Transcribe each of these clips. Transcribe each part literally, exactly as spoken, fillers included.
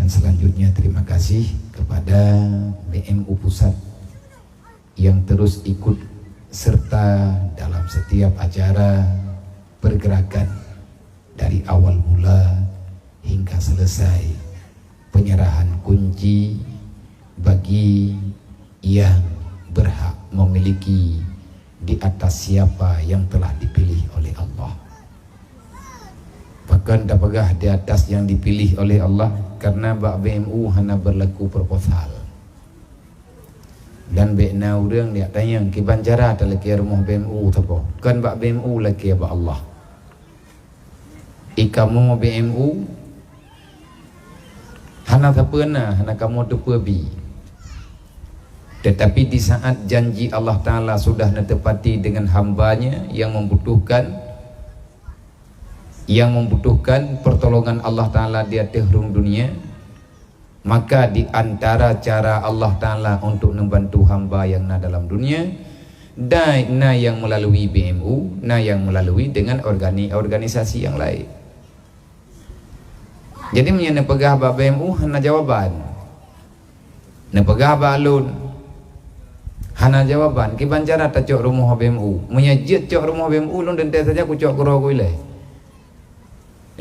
Selanjutnya, terima kasih kepada B M U Pusat yang terus ikut serta dalam setiap acara pergerakan dari awal mula hingga selesai penyerahan kunci bagi yang berhak memiliki di atas siapa yang telah dipilih oleh Allah. Pakon tapeugah di atas yang dipilih oleh Allah, karena bak B M U hana berlaku proposal. Dan bék na ureuëng jak tanyong kiban cara talakée rumoh B M U saboh. Kon bak B M U lakée bak Allah. I kamoe B M U hana sapeue na, hana kamoe teupeue bi. Tetapi di saat janji Allah Ta'ala sudah neutepati dengan hamba-Nya yang membutuhkan, yang membutuhkan pertolongan Allah Ta'ala di ateueh rhueng dunia, maka di antara cara Allah Ta'ala untuk membantu hamba yang na dalam dunia, dai na yang melalui B M U, na yang melalui dengan organi-, organisasi yang lain. Jadi, meunyoe neupeugah bak B M U hana jawaban. Neupeugah bak lôn hana jawaban. Kiban cara tacok rumoh B M U? Meunyoe jeuet cok rumoh B M U, lôn teuntée saja kucok keudroe ku ilée.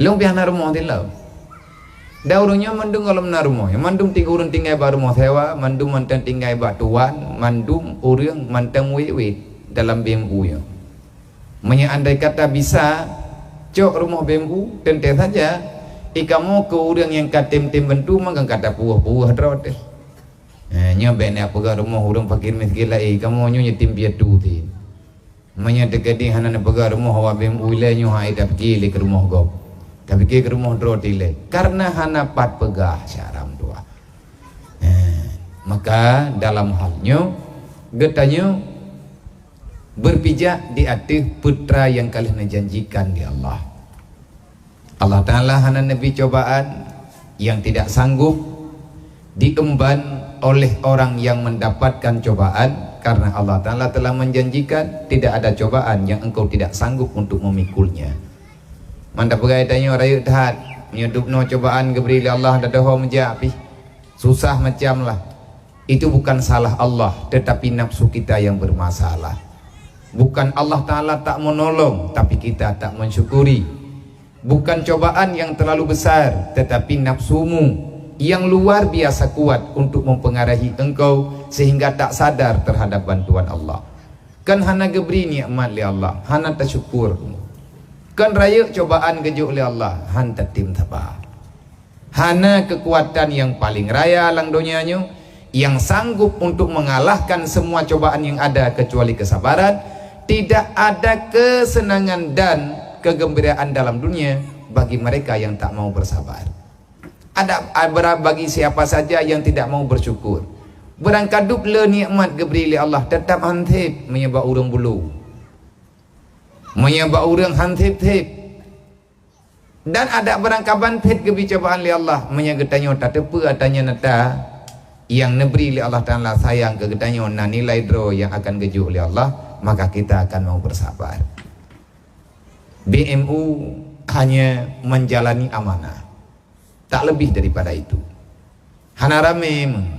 Lôn pih hana rumoh di lom. Dan ureuëng nyoe mandum gohlom na rumoh. Mandum tiga ureuëng tinggai bak rumoh sewa, mandum mantong tinggai bak tuan, mandum ureuëng mantong wét-wét dalam B M U nyoe. Meunyoe andai kata bisa cok rumoh B M U, teuntée saja, i kamoe keu ureuëng nyang ka tem-tem bantu, maka ka tapuwoh-puwoh droe teuh. Eh, nyoe bék na peugah rumoh ureuëng fakir miskin laén, i kamoe nyoe yatim piatu teuh. Meunyoe teukeudi hana neupeugah rumoh awak B M U ilée, nyoe hai tapike lé keu rumoh gob. Tapike keu rumoh droe teuh ilée. Karena hana pat peugah syara meutuah. Eh, maka dalam hal nyoe, geutanyoe berpijak di ateueh peue nyang ka lheueh neujanjikan lé Allah. Allah Ta'ala hana neubri cobaan nyang tidak sanggup diemban oleh orang yang mendapatkan cobaan, karena Allah Ta'ala telah menjanjikan, "Tidak ada cobaan yang engkau tidak sanggup untuk memikulnya." Mantap peugah tanyoe rayeuk that, meunyoe dubnoe cobaan geubri lé Allah, dadoho meujak pih. Susah macam lah. Itu bukan salah Allah, tetapi nafsu kita yang bermasalah. Bukan Allah Ta'ala tak menolong, tapi kita tak mensyukuri. Bukan cobaan yang terlalu besar, tetapi nafsumu yang luar biasa kuat untuk mempengaruhi engkau sehingga tak sadar terhadap bantuan Allah. Kan hana geubri nikmat lé Allah, hana tasyukur. Kan rayeuk cobaan geujok lé Allah, han tatem saba. Hana kekuatan yang paling raya lam donya nyoe yang sanggup untuk mengalahkan semua cobaan yang ada kecuali kesabaran. Tidak ada kesenangan dan kegembiraan dalam dunia bagi mereka yang tak mau bersabar. Ada, ada bagi siapa saja yang tidak mau bersyukur. Beurangkadub le nikmat geubri lé Allah, tetap han sép meunyoe bak ureuëng bulo. Meunyoe bak ureuëng han sép-sép. Dan ada barangkaban phét geubri cobaan lé Allah, meunyoe geutanyoe tateupeue ata nyan ata nyang neubri lé Allah Ta'ala sayang keu geutanyoe na nilai droe nyang akan geujok lé Allah, maka kita akan mau bersabar. B M U hanya menjalani amanah, tak lebih daripada itu. Hana ramé meuh.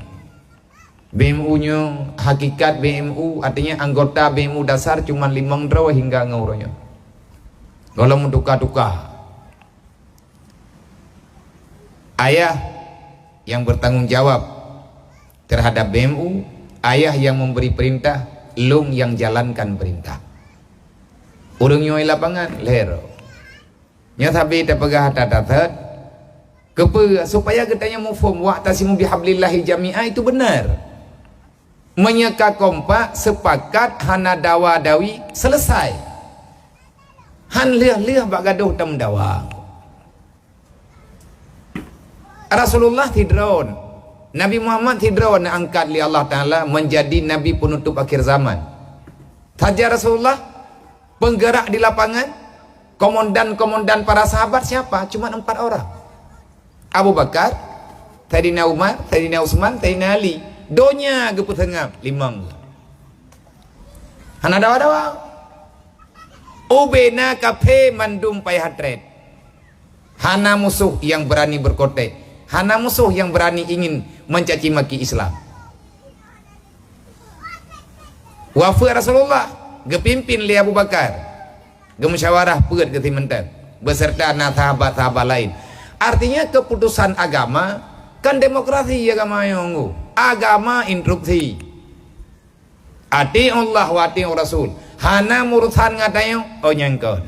B M U nyoe, hakikat B M U, artinya anggota B M U dasar cuma limong droe hingga ngon uroe nyoe. Gohlom meutuka-tuka. Ayah yang bertanggung jawab terhadap B M U, ayah yang memberi perintah, lôn nyang jalankan perintah. Ureuëng nyoe lapangan, lhèe droe. Nyoe sabe tapeugah that-that, keupeue? Supaya geutanyoe muphom, "Wa'tasimu bihablillahi jami'a," itu benar. Meunyoe ka kompak, sepakat, hana dawa-dawi, selesai. Han lheueh-lheueh bak gadoh tameudawa. Rasulullah sidroe, Nabi Muhammad sidroe neuangkat lé Allah Ta'ala menjadi nabi penutup akhir zaman. Saja Rasulullah, penggerak di lapangan, komandan-komandan para sahabat siapa? Cuma empat orang. Abu Bakar, Saidina Umar, Saidina Utsman, Saidina Ali. Donya geupeuseungab limong. Hana dawa-dawa. Ubena kaphé mandum payah treb. Hana musoh nyang beurani beukotek. Hana musoh nyang beurani ingin mencaci maki Islam. Wafeuet Rasulullah, geupimpin lé Abu Bakar, geumusyawarah peuet keu simeunteuk, beserta na sahabat-sahabat laén. Artinya, keputusan agama kan demokrasi agama nyang ngeu. Agama instruksi. Ati'ullah wa ati'ur rasul. Hana meurusan ngon tanyoe, oh nyang kon.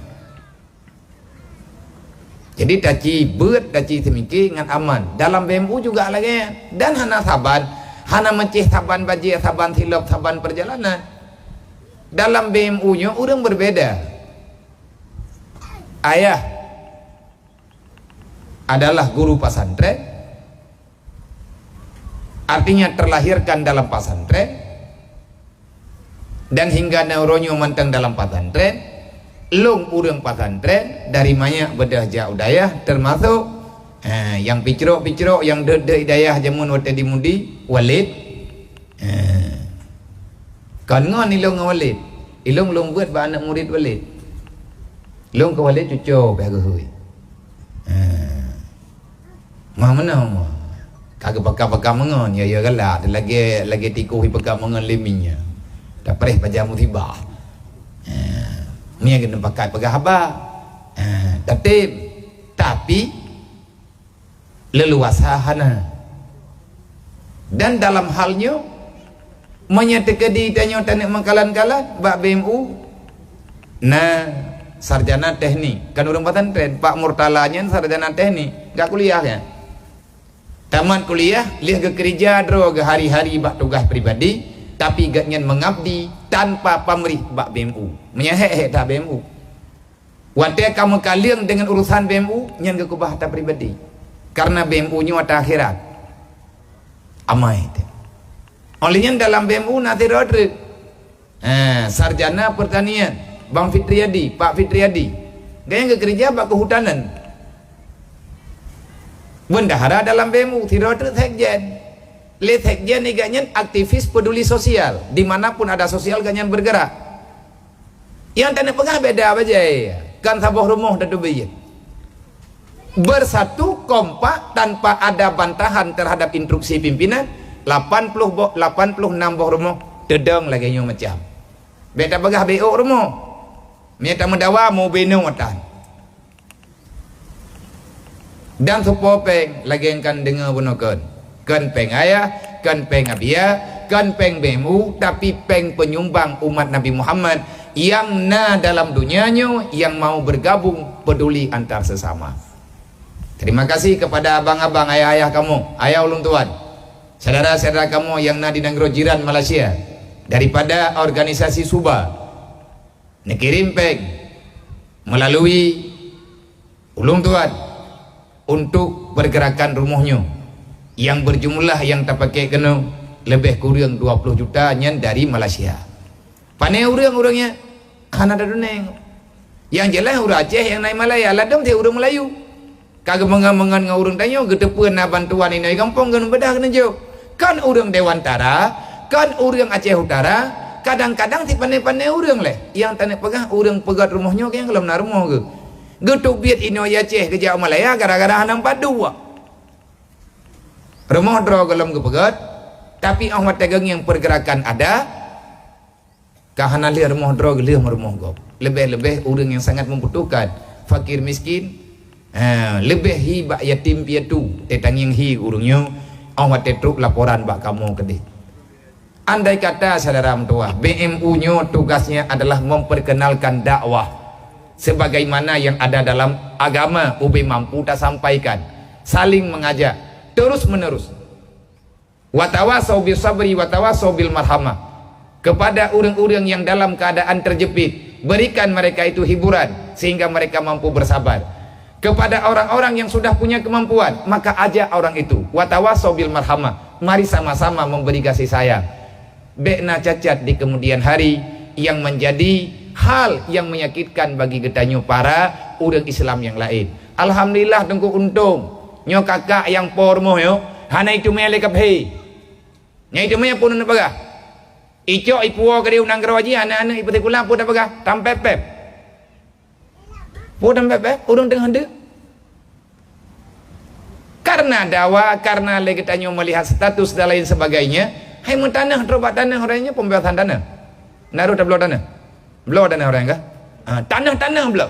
Jadi taci beuet, taci seumike ngon aman. Dalam B M U juga lagée nyan. Dan hana saban, hana meucéh saban bajée, saban silop, saban perjalanan. Dalam B M U nyoe ureuëng berbeda. Ayah adalah guru pesantren, artinya terlahirkan dalam pesantren, dan hingga na uroe nyoe mantong dalam pesantren. Lôn ureuëng pesantren, dari manyak beudôh jak u dayah, termasuk, eh, nyang picrok-picrok, nyang deuet-deuet dayah jameun watée di Mudi, Walid. Eh, kon ngon ilôn ngon Walid. Ilôn lôn beuet bak aneuk murit Walid. Lôn keu Walid cuco pih geuhôi. Eh. Mah meunoe mah. Ka geupaka-paka meungon, ya, ya galak, lagée, lagée tikoh ipaka meungon lé minyeuk. Tapreh pajan musibah. Eh, nyan keuneuk pakat peugah haba. Eh, tatém. Tapi, leuluasa hana. Dan dalam hal nyoe, meunyoe teukeudi tanyoe taneuk meukalan-kalan bak B M U, na sarjana teknik, kan ureuëng pesantren, Pak Murtala nyan sarjana teknik, gak kuliah nyan. Tamat kuliah, lheueh geukeurija droe geuhari-hari bak tugaih pribadi, tapi gobnyan meungabdi tanpa pamrih bak B M U. Meunyoe hék-hék that B M U. Watée ka meukaleueng deungon urusan B M U, nyan geukeubah atra pribadi. Karena B M U nyoe atra akhirat. Amai teuh. Óh lheueh nyan dalam B M U na sidroe treuk. Ha, sarjana pertanian, Bang Fitriadi, Pak Fitriadi. Gobnyan geukeurija bak kehutanan. Bendahara dalam B M U, sidroe treuk sekjen. Lé sekjen nyan gobnyan aktivis peduli sosial, di mana pun ada sosial gobnyan bergerak. Nyang taneuk peugah beda bajée, kan saboh rumoh tateubiet. Bersatu kompak tanpa ada bantahan terhadap instruksi pimpinan, lapan ploh boh, lapan ploh nam boh rumoh teudong lagée nyoe macam. Bék tapeugah bék ôk rumoh. Meunyoe tameudawa mubinoe tan. Dan seupôt péng lagée nyang ka neudeungoe bunoe kon. Kon péng ayah, kon péng Abia, kon péng B M U, tapi péng penyumbang umat Nabi Muhammad nyang na dalam dunia nyoe nyang mau bergabung peduli antar sesama. Terima kasih kepada abang-abang, ayah-ayah kamoe, ayah ulôn tuan, syedara-syedara kamoe nyang na di nanggroe jiran Malaysia, daripada organisasi Suba. Neukirém péng meulalu ulôn tuan untuk pergerakan rumoh nyoe nyang berjumlah nyang tapaké keunoe leubeh kureueng dua ploh juta nyan dari Malaysia. Pané ureuëng-ureuëng nyan hana tatunyok. Nyang jeulaih ureuëng Aceh nyang na i Malaya, ladôm teuh ureuëng Meulayu. Ka geumeungon-meungon ngon ureuëng tanyoe, geuteupeue na bantuan inoe gampông, geuneubeudôh geuneujok. Kon ureuëng Dewantara, kon ureuëng Aceh Utara, kadang-kadang sipané-pané ureuëng lé. Nyang taneuk peugah ureuëng peugét rumoh nyoe nyang gohlom na rumoh geuh. Geuteubiet inoe Aceh geujak u Malaya gara-gara hana padub. Rumoh droe gohlom geupeugét, tapi óh watée geungieng pergerakan ada, ka hana lheueh rumoh droe, lheueh rumoh gob. Leubeh-leubeh ureuëng nyang sangat membutuhkan, fakir miskin, ha, leubeh hi bak yatim piatu, teutangieng hi ureuëng nyoe, óh watée trok laporan bak kamoe keudeh. Andai kata syedara meutuwah, B M U nyoe tugasnya adalah memperkenalkan dakwah sebagaimana yang ada dalam agama ubé mampu tasampaikan, saling mengajak, terus-menerus. Watawasau bis sabri watawasau bil marhamah. Kepada ureuëng-ureuëng yang dalam keadaan terjepit, berikan mereka itu hiburan sehingga mereka mampu bersabar. Kepada orang-orang yang sudah punya kemampuan, maka ajak orang itu. Watawasau bil marhamah. Mari sama-sama memberi kasih sayang. Bék na cacat di kemudian hari yang menjadi hal yang menyakitkan bagi geutanyoe para ureuëng Islam yang lain. Alhamdulillah, Teungku Untông. Nyoe kakak nyang po rumoh nyoe, hana itumeue lé kaphé. Nyang itumeue pun hana peugah. Icok ipuwoe keudeh u nanggroe jih, aneuk-aneuk ipeusikula pun hana peugah. Tampép-pép. Pun tampép-pép, ureuëng teungoh deuek. Karena dawa, karena lé geutanyoe melihat status dan lain sebagainya, hai meutanah droe bak tanah orang nyoe pembebasan tanah. Na rôh tabloe tanah. Bloe tanah orang kah? Ha, tanah-tanah bloe.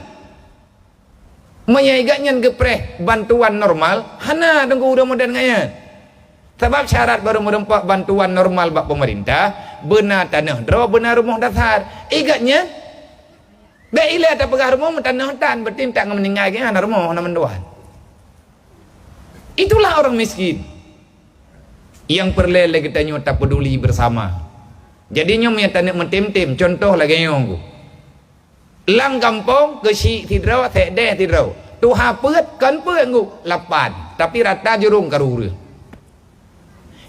Meunyoe igat nyan geupreh bantuan normal, hana teungku ureuëng modern ngon nyan. Sabab syarat barô meureumpok bantuan normal bak pemerintah, beuna tanah droe, beuna rumoh dasar. Igat nyan, bék ilée tapeugah rumoh meutanah tan, berarti tak ngon meuninggai geuh hana rumoh, hana bantuan. Itulah orang miskin. Nyang peureulée lé geutanyoe tapeduli bersama. Jadi nyoe meunyoe taneuk meutem-tem, contoh lagée nyoe. Lam gampông keuchik sidroe, sék déh sidroe. Tuha peuet kon peuet ngu, lapan. Tapi rata jurông karu ureuëng.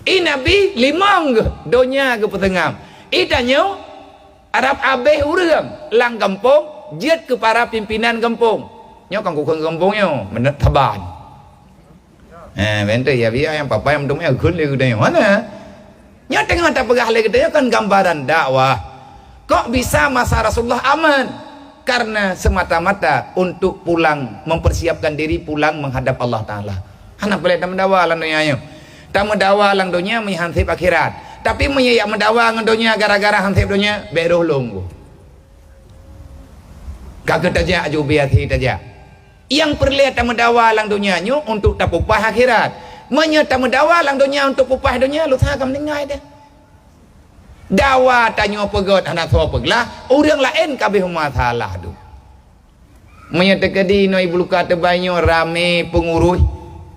I Nabi limong geuh, donya geupeuseungam. I tanyoe rab abéh ureuëng lam gampông jeuet keu para pimpinan gampông. Nyoe kan kukheun gampông nyoe, meuneuk saban. Eh, bentar ya, biar yang papa yang meuteumé kheun lé geutanyoe. Hana. Nyoe teungoh tapeugah lé geutanyoe kan gambaran dakwah. Kok bisa masa Rasulullah aman? Karena semata-mata untuk pulang, mempersiapkan diri pulang menghadap Allah Taala. Hana peureulée tameudawa lam donya nyoe. Tameudawa lam donya meuhan sép akhirat. Tapi meunyoe yak meudawa ngon donya gara-gara han sép donya, bék roh lôn. Ka keuh tajak aju biasa tajak. Nyang peureulée tameudawa lam donya nyoe untuk tapeupaih akhirat. Meunyoe tameudawa lam donya untuk peupaih donya, lusa ka meuninggai deh. Dawa tanyoe peugét hana soe peuglah, ureuëng laén ka abéh masalah tu. Meunyoe teukeudi inoe Ibu Luka teubai nyoe ramé peungurus,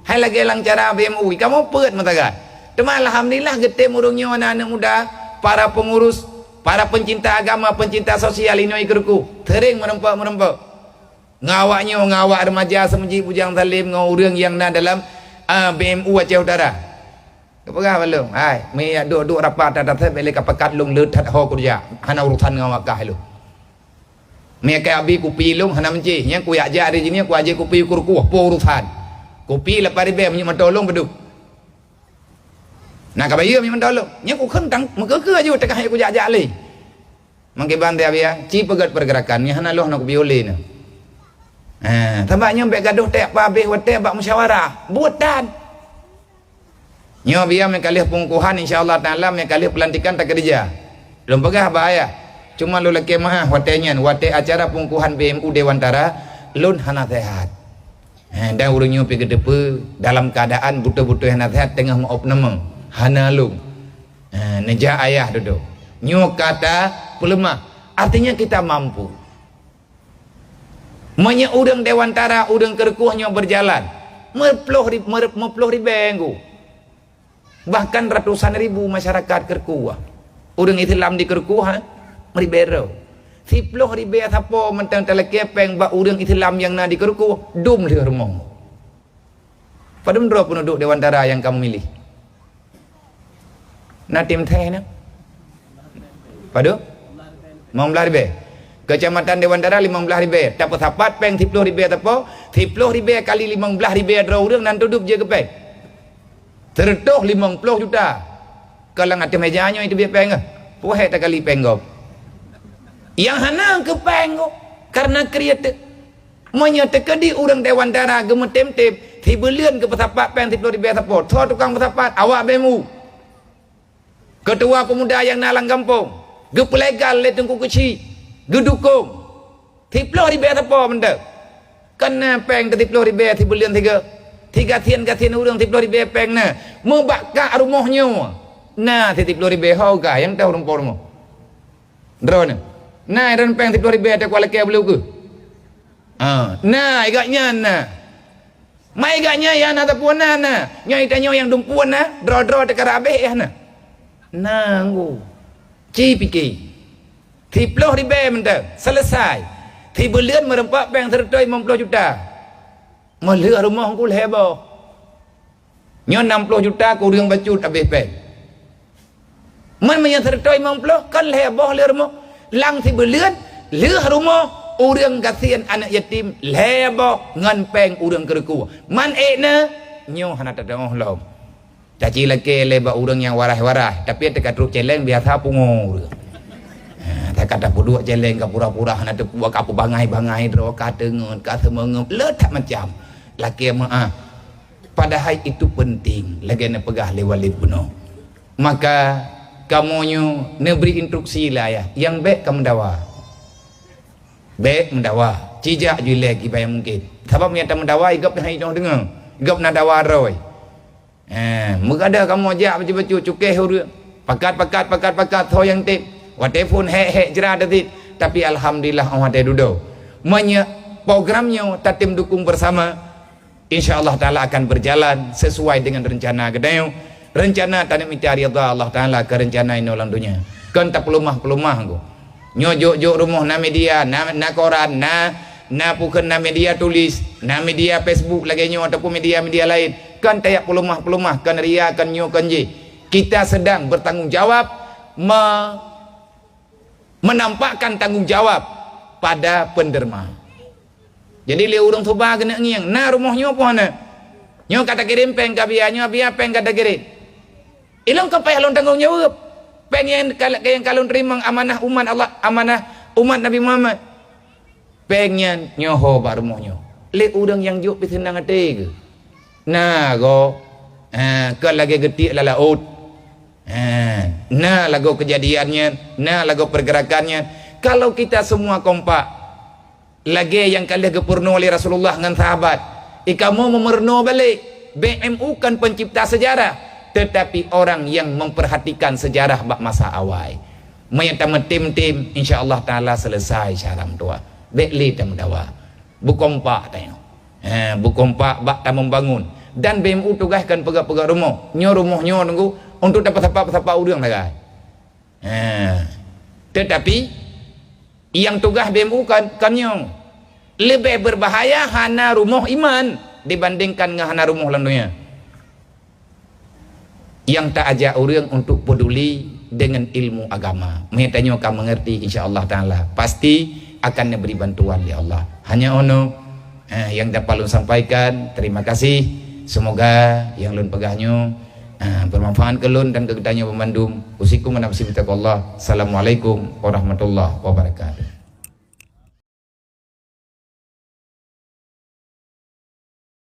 hai lagée lam cara B M U, kamoe peuet meusagat. Teuma alhamdulillah geutem ureuëng nyoe na aneuëk muda, para peungurus, para pencinta agama, pencinta sosial inoe i Keureukôh, sering meureumpok-meureumpok. Ngon awak nyoe, ngon awak remaja Seumeujid Bujang Salim ngon ureuëng nyang na dalam, ah, B M U Aceh Utara. Geupeugah bak lôn, "Hai, mi yak duek-duek rapa that-that bék lé ka pakat lôn le that ho keureuja, hana urosan ngon awak kah lôn. Mi akai abi kupi lôn hana meucéh, nyan kujak jak dari jih nyan kujak jép kupi u Keureukôh, po urosan. Kupi lapan ribée meunyoe mantong lôn beudôh." Na ka bayeue meunyoe mantong lôn. Nyan kukheun tang meukeue-keue aju teuka kujak jak lé. Mangkeubang dia biya, ci peugét pergerakan nyan hana lôn hana kupiôh lé nyan. Ha, sabab nyoe bék gadoh teuka peuhabéh watée bak musyawarah. Buet tan. Nyoe biya meukaleuh pungkuhan, insya Allah Taala meukaleuh peulantikan takeureuja. Lôn peugah bak ayah. Cuma lôn lakée meu'ah watée nyan, watée acara pungkuhan B M U Dewantara, lôn hana seuhat. Ha, dan ureuëng nyoe pi geuteupeue dalam keuadaan beutôi-beutôi hana seuhat teungoh meu-opname. Hana lôn. Ha, neujak ayah dudoe. Nyoe ka tapeuleumah. Artinya kita mampu. Meunyoe ureuëng Dewantara, ureuëng Keureukôh nyoe beujalan, meuploh ri-, meurup-, meuploh ribée ngu. Bahkan ratusan ribu masyarakat Keureukôh. Ureuëng Islam di Keureukôh, ha, meuribée droe. Siploh ribée sapo mantong talakée péng bak ureuëng Islam nyang na di Keureukôh, dum lheueh rumoh. Padum droe peunuduek Dewantara nyang ka meumilih? Na tim theh na? Padum? Limong blaih ribée. Keucamatan Dewantara limong blaih ribée. Tapeusapat péng siploh ribée sapo, siploh ribée kali limong blaih ribée droe ureuëng nan teudup jeuet keu péng. Seureutôh limong ploh juta. Ka lam ateueh méja nyoe iteubiet péng keuh. Peuhé takali péng gob. Nyang hana keu péng gob, kareuna kriet. Meunyoe teukeudi ureuëng Dewantara geumeutem-tem, sibuleuen geupeusapat péng siploh ribée sapo, soe tukang peusapat, awak B M U. Keutua peumuda nyang na lam gampông, geupeulegal lé Teungku Keuchik, geudukong. Siploh ribée sapo mantong. Kon na péng teusiploh ribée sibuleuen sigoe. Sigasien-gasien ureuëng siploh ribée péng na. Meubak kak rumoh nyoe. Na siploh ribée ho gah nyang teuh rumoh-rumoh. Droeneuh. Na droeneuh péng siploh ribée teuh kuat lakée beuleue keuh. Ha, na, igat nyan na. Mai igat nyan, ya na teupeu na, na. Nyoe itanyoe nyang dumpeue na, droe-droe teuka rabéh, ya na. Na, nggu. Ci pike. Siploh ribée mantong, selesai. Sibuleuen meurumpok péng seureutôh limong ploh juta. Meulheueh rumoh nggu lhée boh. Nyoe nam ploh juta keu ureuëng bacut habéh péng. Man meunyoe seureutôh limong ploh, kan lhée boh lheueh rumoh. Lam sibuleuen, lheueh rumoh, ureuëng gasien aneuëk yatim, lhée boh ngon péng ureuëng Keureukôh. Man ék na, nyoe hana teudeungoh lom. Caci lakée lé bak ureuëng nyang warai-warai, tapi teuka trok céléng biasa pungo ureuëng. Ha, teuka tapeuduek céléng ka pura-pura hana teupuwoe, ka peubangai-bangai droe, ka teungeut, ka seumeungeup, le that macam. Lakée meu'ah. Padahai itu penting, lagée neupeugah lé Walid bunoe. Maka kamoe nyoe neubri instruksi lé ayah, nyang bék ka meudawa. Bék meudawa, cijak ju ilée kiban nyang mungken. Sabab meunyo tameudawa, gob hana jinoe deungoe, gob na dawa droe. Eh, meugadôh kamoe jak bacut-bacut cukéh ureuëng. Pakat, pakat, pakat, pakat, soe nyang tem. Watée phon hék-hék jra teutit. Tapi alhamdulillah, 'oh watée dudoe. Meunyo program nyoe tatem dukung bersama, insya Allah Taala akan berjalan sesuai dengan rencana geutanyoe. Rencana taneuk mita ridha Allah Taala keu rencana inoe lam donya. Kon tapeuleumah-peuleumah ku. Nyoe jok-jok rumoh na media, na, na koran, na, na pukon na media tulis, na media Facebook lagée nyoe ataupun media-media laén. Kon tajak peuleumah-peuleumah, kon ria, kon nyoe, kon jih. Kita sedang bertanggung jawab me-, menampakkan tanggung jawab pada penderma. Jadi lé ureuëng suba keuneuk ngieng, na rumoh nyoe po hana. Nyoe ka takirém péng ka biya, nyoe biya péng ka takirém. Ilôn ka payah lôn tanggong jaweueb. Péng nyang ka, nyang ka lôn teurimong amanah umat Allah, amanah umat Nabi Muhammad. Péng nyan nyoe ho bak rumoh nyoe. Lé ureuëng nyang jok pih seunang até geuh. Na goe, eh, ka lagée geutiek lam laôt. Eh, na lagoe keujadian nyan, na lagoe pergerakan nyan. Kalau kita semua kompak, lagée nyang ka lheueh geupeurunoe lé Rasulullah ngon sahabat, i kamoe meumeurunoe balék, B M U kon pencipta sejarah, tetapi orang yang memperhatikan sejarah bak masa awai. Meunyo tameutem-tem, insya Allah Taala selesai syedara meutuwah. Bék lé tameudawa. Beukompak tanyoe. Ha, beukompak bak tameubangun. Dan B M U tugaih kon peugah-peugah rumoh. Nyoe rumoh nyoe nunggu untuk tapeusapa-peusapa ureuëng sagai. Ha. Tetapi, nyang tugaih B M U kon, kon nyoe. Leubeh berbahaya hana rumoh iman dibandingkan ngon hana rumoh lam donya. Nyang ta ajak ureuëng untuk peduli dengan ilmu agama. Meunyo tanyoe ka mengerti, insya Allah Taala, pasti akan diberi bantuan oleh Allah. Hanya ono, eh, nyang dapat lôn sampaikan. Terima kasih. Semoga nyang lôn peugah nyoe, eh, bermanfaat keu lôn dan keu geutanyoe banmandum. Usikum wa nafsi bitaqwallah. Assalamualaikum warahmatullahi wabarakatuh.